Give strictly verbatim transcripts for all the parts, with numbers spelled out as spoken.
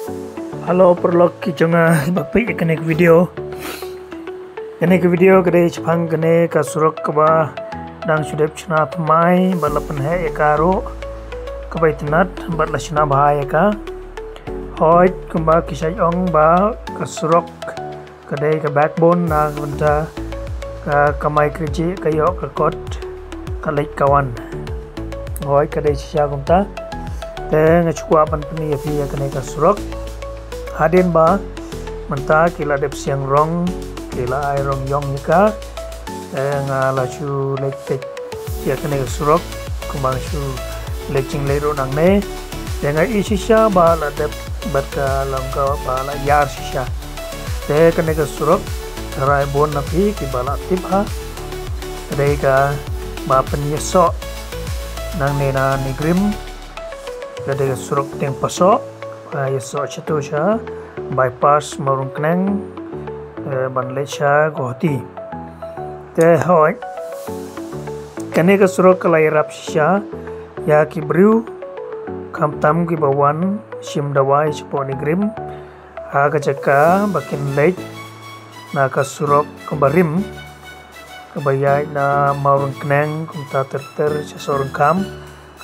Hello paralok ki jong nga ba peit ïa kane ka video. Kane ka video ka dei shaphang kane ka surok kaba dang shu dep shna thymmai bad la pynheh ïa ka ruh kaba itynnad bad la shna bha ïa ka. Hooid, kumba ki shait ong ba ka surok ka dei ka backbone na ka bynta ka kamai kajih, ka ïoh ka kot, ka leit ka wan. Hooid, ka dei shisha kumta. Te nga shu kwah ban pyni ïa phi ïa kane ka surok. Hadien ba mynta ki la dep siang rong, ki la ai rong ïong ïa ka. Te nga la shu leit peit ïa kane ka surok kumba nga shu leit jingleit ruh nangne. Te nga i shisha ba la dep bad ka long kaba la ïar shisha. Te kane ka surok ka rai bun na phi kiba la tip ha. Ka dei kaba pynïasoh nangne na NEIGRIHMS. Ka dei ka surok tieng pasoh, ka ïasoh shato sha bypass Mawryngkneng, eh, ban leit sha Guwahati. Te hooid, kane ka surok ka la ïarap shisha ïa ki briew, khamtam kiba wan shim dawai shapoh NEIGRIHMS, ha ka jaka ba kin leit na ka surok kaba rim, kaba ïaid na Mawryngkneng, kumta ter ter sha Sohryngkham.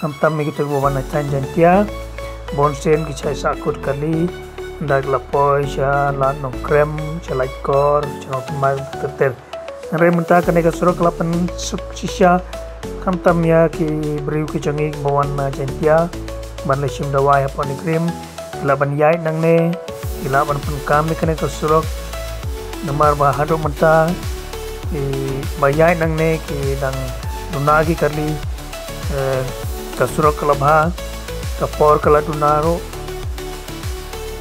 Khamtam ïa kito kiba wan na thaiñ Jaiñtia, bunsien ki shait sahkut kali, ynda ki la poi sha Lad Nongkrem, sha Laitkor, sha Nongthymmai, ter ter. Hynrei mynta kane ka surok ka la pynsuk shisha, khamtam ïa ki briew ki jong ngi kiba wan na Jaiñtia ban leit shim dawai hapoh NEIGRIHMS, ki lah ban ïaid nangne, ki lah ban pynkam ïa kane ka surok. Namar ba haduh mynta kiba ïaid nangne ki dang duna ki kali, eh, ka surok ka la bha, ka por ka la duna ruh.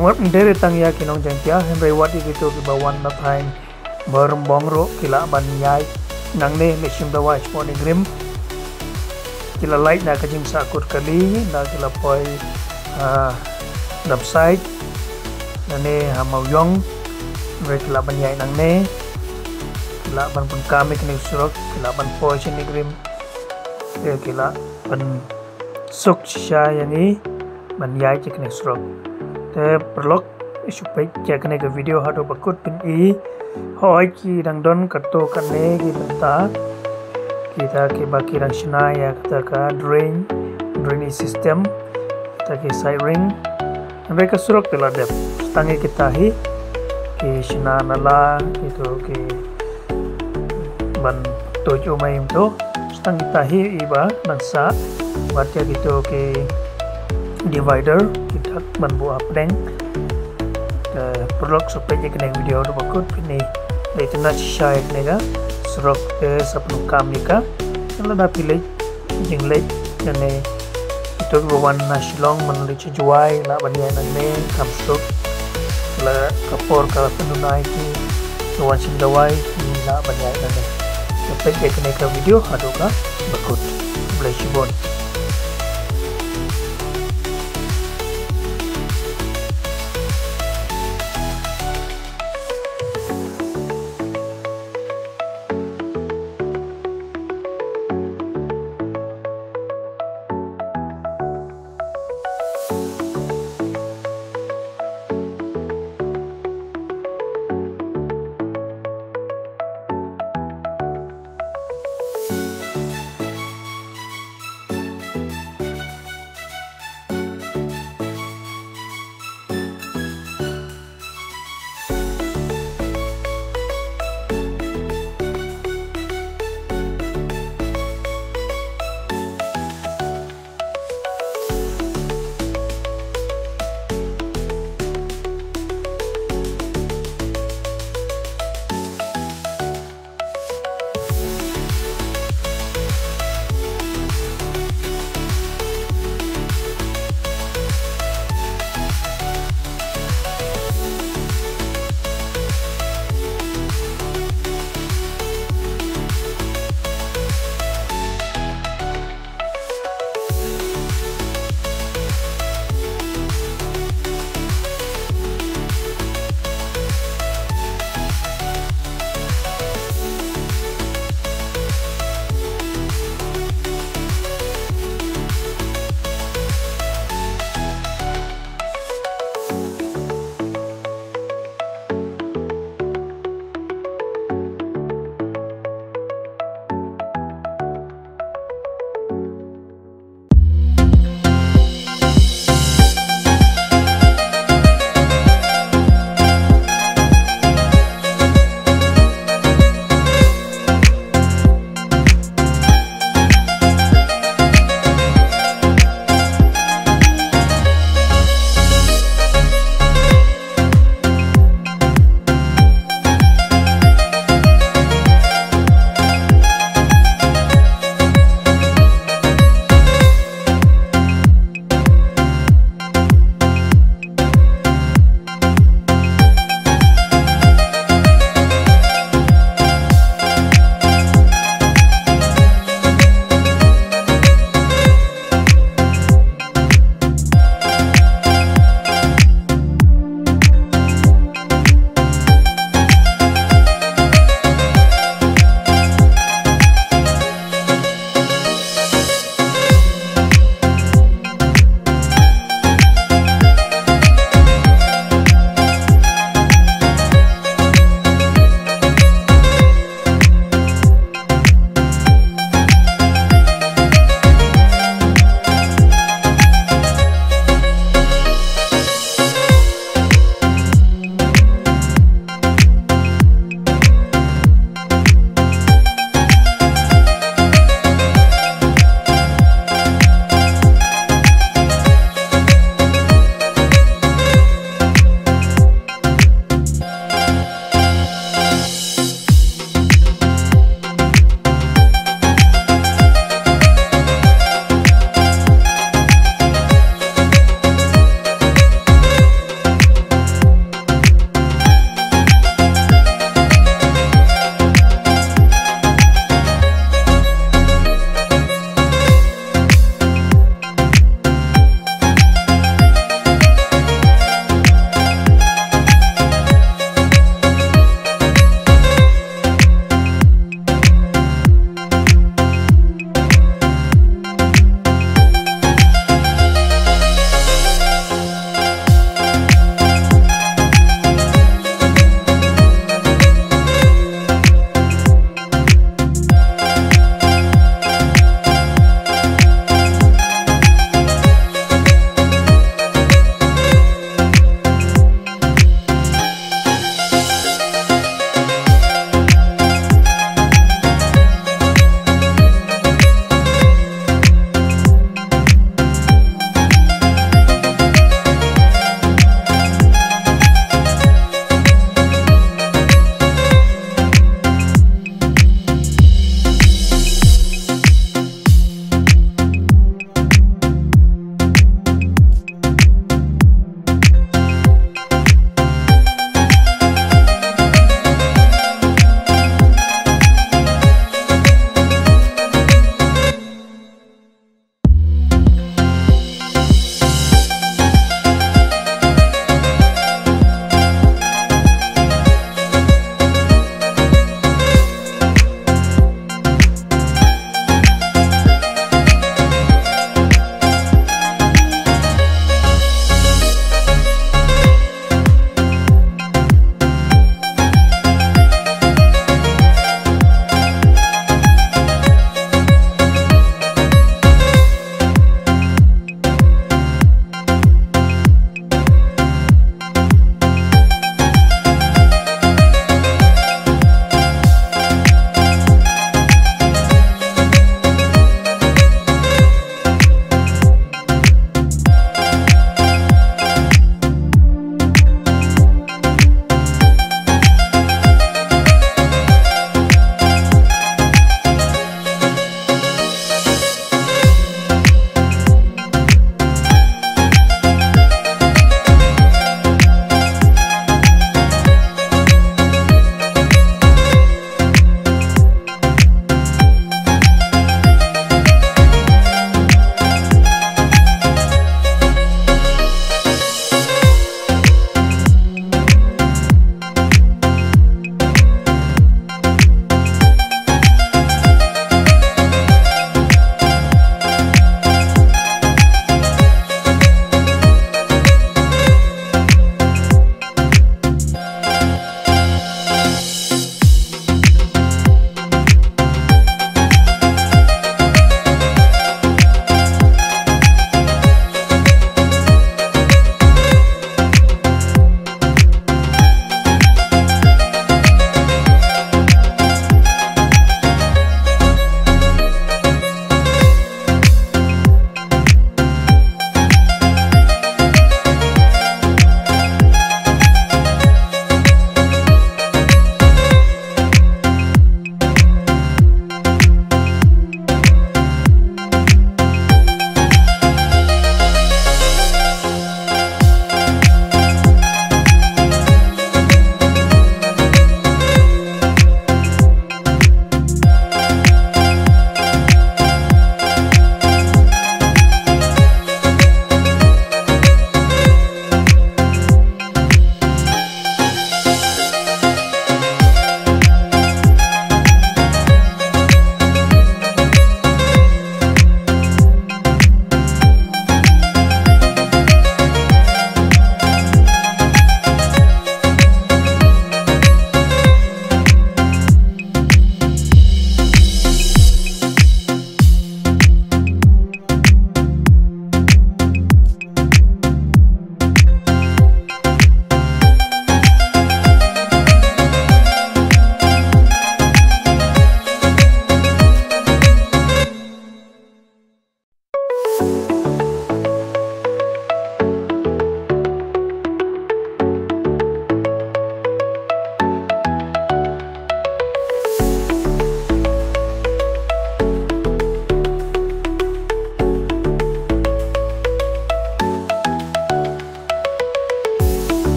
Wat ym dei re tang ïa ki nong Jaiñtia, hynrei wat ïa kito kiba wan na thaiñ Mawrymbong ruh ki lah ban ïaid nangne leit shim dawai shapoh NEIGRIHMS. Ki la lait na ka jingsahkut kali, na ki la poi, ah, Damsait, nangne ha Mawïong, hynrei ki lah ban ïaid nangne, ki lah ban pynkam ïa kane ka surok, ki lah ban poi sha NEIGRIHMS, te ki lah ban suk shisha ïa ngi ban ïaid ïa kane ka surok. Te paralok, shu peit ïa kane ka video haduh ba kut phin i. Hooid, ki dang don katto katne ki bynta, kita kiba ki dang shna ïa kata ka drain, drainage system, kata ki side ring. Hynrei ka surok ki la dep. Tang ïa kita hi ki shna nala, kito ki ban tuid umai kumto. Tang kita hi iba dang sah, bad ïa kito ki divider, ki dak ban buh hapdeng. Te paralok, shu peit ïa kane ka video haduh ba kut phin i. Dei tynnad shisha ïa kane ka surok, te sa pyndonkam ïa ka. Lada phi leit jingleit nangne, kito kiba wan na Shillong ban leit sha Jowai, lah ban ïaid nangne, kam suk. La ka por ka la pynduna ïa ki, kiba wan shim dawai ki lah ban ïaid nangne. Shu peit ïa kane ka video haduh ba kut. Khublei shibun.